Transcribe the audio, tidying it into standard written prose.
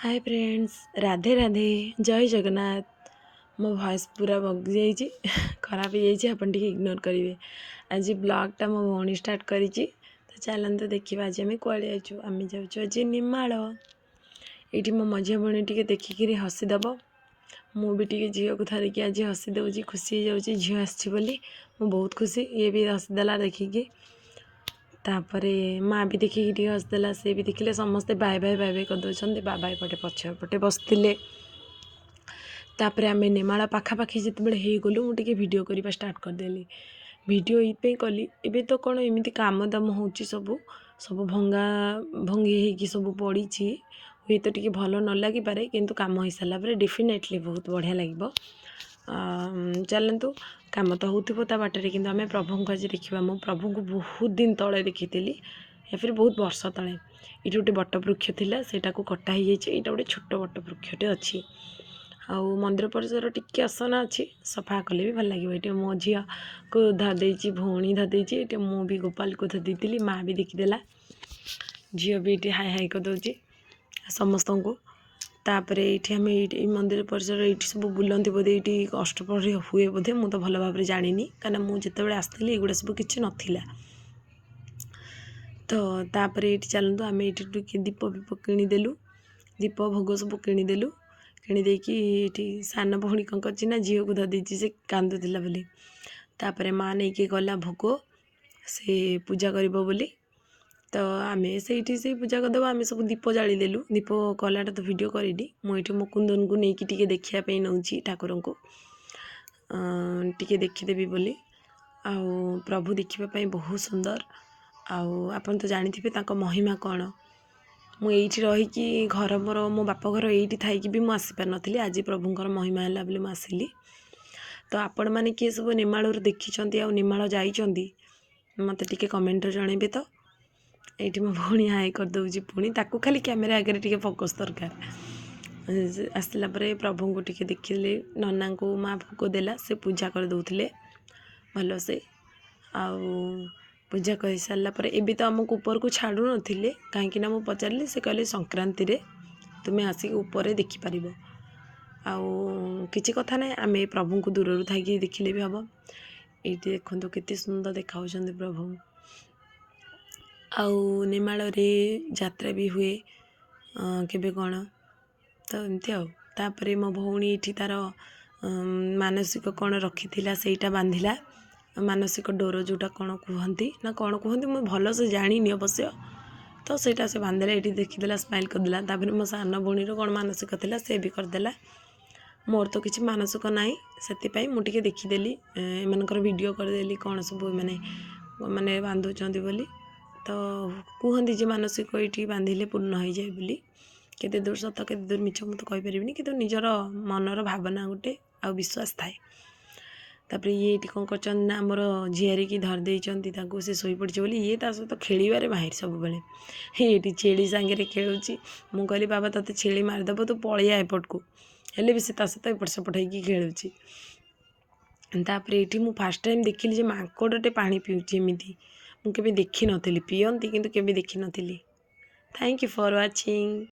ହାଏ friends, Radhe Radhe, ଜୟ ଜଗନ୍ନାଥ। ମୋ voice ପୁରା bogie ଯାଇଛି, ଖରାପ ହେଇଯାଇଛି, ଆପଣ ଟିକେ ଇଗ୍ନୋର କରିବେ। ଆଜି ବ୍ଲଗ୍ଟା ମୋ ଭଉଣୀ ଷ୍ଟାର୍ଟ କରିଛି। ତ ଚାଲନ୍ତୁ ଦେଖିବା ଆଜି ଆମେ କୁଆଡ଼େ ଯାଉଛୁ। ଆମେ ଯାଉଛୁ ଆଜି ନିମାଳ। ଏଇଠି ମୋ ମଝିଆ ଭଉଣୀ ଟିକେ ଦେଖିକିରି ହସିଦେବ। ମୁଁ ବି ଟିକେ ଝିଅକୁ ଧରିକି ଆଜି ହସି ଦେଉଛି, ଖୁସି ହେଇଯାଉଛି। ଝିଅ ଆସିଛି ବୋଲି ମୁଁ ବହୁତ ଖୁସି। ଇଏ ବି ହସିଦେଲା ଦେଖିକି। ତାପରେ ମା ବି ଦେଖିକି ଟିକେ ହସିଦେଲା। ସେ ବି ଦେଖିଲେ, ସମସ୍ତେ ବାଏ ବାଏ ବାଏ ବାଏ କରିଦେଉଛନ୍ତି। ବାବା ଏପଟେ ପଛ ପଟେ ବସିଥିଲେ। ତାପରେ ଆମେ ନେମାଳ ପାଖାପାଖି ଯେତେବେଳେ ହେଇଗଲୁ, ମୁଁ ଟିକେ ଭିଡ଼ିଓ କରିବା ଷ୍ଟାର୍ଟ କରିଦେଲି। ଭିଡ଼ିଓ ଏଇଥିପାଇଁ କଲି, ଏବେ ତ କ'ଣ ଏମିତି କାମ ଦାମ ହେଉଛି, ସବୁ ସବୁ ଭଙ୍ଗା ଭଙ୍ଗି ହେଇକି ସବୁ ପଡ଼ିଛି। ହୁଏତ ଟିକେ ଭଲ ନ ଲାଗିପାରେ, କିନ୍ତୁ କାମ ହେଇସାରିଲା ପରେ ଡେଫିନେଟଲି ବହୁତ ବଢ଼ିଆ ଲାଗିବ। ଚାଲନ୍ତୁ, କାମ ତ ହେଉଥିବ ତା ବାଟରେ, କିନ୍ତୁ ଆମେ ପ୍ରଭୁଙ୍କୁ ଆଜି ଦେଖିବା। ମୁଁ ପ୍ରଭୁଙ୍କୁ ବହୁତ ଦିନ ତଳେ ଦେଖିଥିଲି, या फिर ବହୁତ ବର୍ଷ ତଳେ। ଏଇଠି ଗୋଟେ ବଟ ବୃକ୍ଷ ଥିଲା, ସେଇଟାକୁ କଟା ହେଇଯାଇଛି। ଏଇଟା ଗୋଟେ ଛୋଟ ବଟ ବୃକ୍ଷଟେ ଅଛି। ଆଉ ମନ୍ଦିର ପରିସର ଟିକେ ଅସନା ଅଛି, ସଫା କଲେ ବି ଭଲ ଲାଗିବ। ଏଇଠି ମୋ ଝିଅକୁ ଧରିଦେଇଛି, ଭଉଣୀ ଧରିଦେଇଛି। ଏଇଠି ମୁଁ ବି ଗୋପାଳକୁ ଧରି ଦେଇଥିଲି। ମା ବି ଦେଖିଦେଲା। ଝିଅ ବି ଏଇଠି ହାଇ ହାଇ କରିଦେଉଛି ସମସ୍ତଙ୍କୁ। ତାପରେ ଏଇଠି ଆମେ ଏଇଠି ଏଇ ମନ୍ଦିର ପରିସର ଏଇଠି ସବୁ ବୁଲନ୍ତି ବୋଧେ। ଏଇଠି ଅଷ୍ଟପ୍ରହରୀ ହୁଏ ବୋଧେ, ମୁଁ ତ ଭଲ ଭାବରେ ଜାଣିନି, କାହିଁକିନା ମୁଁ ଯେତେବେଳେ ଆସିଥିଲି ଏଗୁଡ଼ା ସବୁ କିଛି ନଥିଲା। ତ ତାପରେ ଏଇଠି ଚାଲନ୍ତୁ, ଆମେ ଏଇଠି ଟିକେ ଦୀପ ଫିପ କିଣିଦେଲୁ, ଦୀପ ଭୋଗ ସବୁ କିଣିଦେଲୁ। କିଣିଦେଇକି ଏଇଠି ସାନ ଭଉଣୀ କ'ଣ କରିଛି ନା ଝିଅକୁ ଧରିଦେଇଛି, ସେ କାନ୍ଦୁଥିଲା ବୋଲି। ତାପରେ ମା ନେଇକି ଗଲା ଭୋଗ, ସେ ପୂଜା କରିବ ବୋଲି। ତ ଆମେ ସେଇଠି ସେଇ ପୂଜା କରିଦେବା। ଆମେ ସବୁ ଦୀପ ଜାଳିଦେଲୁ। ଦୀପ କଲାଟା ତ ଭିଡ଼ିଓ କରିନି ମୁଁ। ଏଇଠି ମୋ କୁନ୍ଦନକୁ ନେଇକି ଟିକେ ଦେଖିବା ପାଇଁ ନେଉଛି, ଠାକୁରଙ୍କୁ ଟିକେ ଦେଖିଦେବି ବୋଲି। ଆଉ ପ୍ରଭୁ ଦେଖିବା ପାଇଁ ବହୁତ ସୁନ୍ଦର। ଆଉ ଆପଣ ତ ଜାଣିଥିବେ ତାଙ୍କ ମହିମା କ'ଣ। ମୁଁ ଏଇଠି ରହିକି, ଘର ମୋର, ମୋ ବାପ ଘର ଏଇଠି ଥାଇକି ବି ମୁଁ ଆସିପାରିନଥିଲି। ଆଜି ପ୍ରଭୁଙ୍କର ମହିମା ହେଲା ବୋଲି ମୁଁ ଆସିଲି। ତ ଆପଣମାନେ କିଏ ସବୁ ନେମାଳରୁ ଦେଖିଛନ୍ତି ଆଉ ନେମାଳ ଯାଇଛନ୍ତି, ମୋତେ ଟିକେ କମେଣ୍ଟରେ ଜଣେଇବେ। ତ ଏଇଠି ମୋ ଭଉଣୀ ହାଇ କରିଦେଉଛି ପୁଣି। ତାକୁ ଖାଲି କ୍ୟାମେରା ଆଗରେ ଟିକେ ଫୋକସ୍ ଦରକାର। ଆସିଲା ପରେ ପ୍ରଭୁଙ୍କୁ ଟିକେ ଦେଖିଲେ। ନନାଙ୍କୁ ମା ଭୋଗ ଦେଲା, ସେ ପୂଜା କରିଦେଉଥିଲେ ଭଲସେ। ଆଉ ପୂଜା କରିସାରିଲା ପରେ ଏବେ ତ ଆମକୁ ଉପରକୁ ଛାଡ଼ୁନଥିଲେ, କାହିଁକି ନା ମୁଁ ପଚାରିଲି, ସେ କହିଲେ ସଂକ୍ରାନ୍ତିରେ ତୁମେ ଆସିକି ଉପରେ ଦେଖିପାରିବ। ଆଉ କିଛି କଥା ନାହିଁ, ଆମେ ପ୍ରଭୁଙ୍କୁ ଦୂରରୁ ଥାଇକି ଦେଖିଲେ ବି ହେବ। ଏଇଠି ଦେଖନ୍ତୁ, କେତେ ସୁନ୍ଦର ଦେଖାହେଉଛନ୍ତି ପ୍ରଭୁ। ଆଉ ନେମାଳରେ ଯାତ୍ରା ବି ହୁଏ କେବେ କ'ଣ। ତ ଏମିତି ଆଉ। ତାପରେ ମୋ ଭଉଣୀ ଏଇଠି ତା'ର ମାନସିକ କ'ଣ ରଖିଥିଲା, ସେଇଟା ବାନ୍ଧିଲା। ମାନସିକ ଡୋର ଯେଉଁଟା କ'ଣ କୁହନ୍ତି ନା କ'ଣ କୁହନ୍ତି, ମୁଁ ଭଲସେ ଜାଣିନି ଅବଶ୍ୟ। ତ ସେଇଟା ସେ ବାନ୍ଧିଲା। ଏଇଠି ଦେଖିଦେଲା, ସ୍ମାଇଲ୍ କରିଦେଲା। ତାପରେ ମୋ ସାନ ଭଉଣୀର କ'ଣ ମାନସିକ ଥିଲା, ସେ ବି କରିଦେଲା। ମୋର ତ କିଛି ମାନସିକ ନାହିଁ, ସେଥିପାଇଁ ମୁଁ ଟିକେ ଦେଖିଦେଲି, ଏମାନଙ୍କର ଭିଡ଼ିଓ କରିଦେଲି, କ'ଣ ସବୁ ଏମାନେ ମାନେ ବାନ୍ଧୁଛନ୍ତି ବୋଲି। ତ କୁହନ୍ତି ଯେ ମାନସିକ ଏଇଠି ବାନ୍ଧିଲେ ପୂର୍ଣ୍ଣ ହେଇଯାଏ ବୋଲି। କେତେ ଦୂର ସତ, କେତେ ଦୂର ମିଛ, ମୁଁ ତ କହିପାରିବିନି, କିନ୍ତୁ ନିଜର ମନର ଭାବନା ଗୋଟେ ଆଉ ବିଶ୍ୱାସ ଥାଏ। ତାପରେ ଇଏ ଏଇଠି କ'ଣ କରିଛନ୍ତି ନା ଆମର ଝିଆରୀକି ଧରି ଦେଇଛନ୍ତି ତାକୁ, ସେ ଶୋଇପଡ଼ିଛି ବୋଲି। ଇଏ ତା ସହିତ ଖେଳିବାରେ ମାହିର ସବୁବେଳେ। ଏଇଠି ଛେଳି ସାଙ୍ଗରେ ଖେଳୁଛି। ମୁଁ କହିଲି, ବାବା, ତୋତେ ଛେଳି ମାରିଦେବ, ତୁ ପଳେଇଆ ଏପଟକୁ। ହେଲେ ବି ସେ ତା ସହିତ ଏପଟ ସେପଟ ହେଇକି ଖେଳୁଛି। ତାପରେ ଏଇଠି ମୁଁ ଫାର୍ଷ୍ଟ ଟାଇମ୍ ଦେଖିଲି ଯେ ମାଙ୍କଡ଼ଟେ ପାଣି ପିଉଛି ଏମିତି। ମୁଁ କେବେ ଦେଖିନଥିଲି। ପିଅନ୍ତି, କିନ୍ତୁ କେବେ ଦେଖିନଥିଲି। Thank you for watching.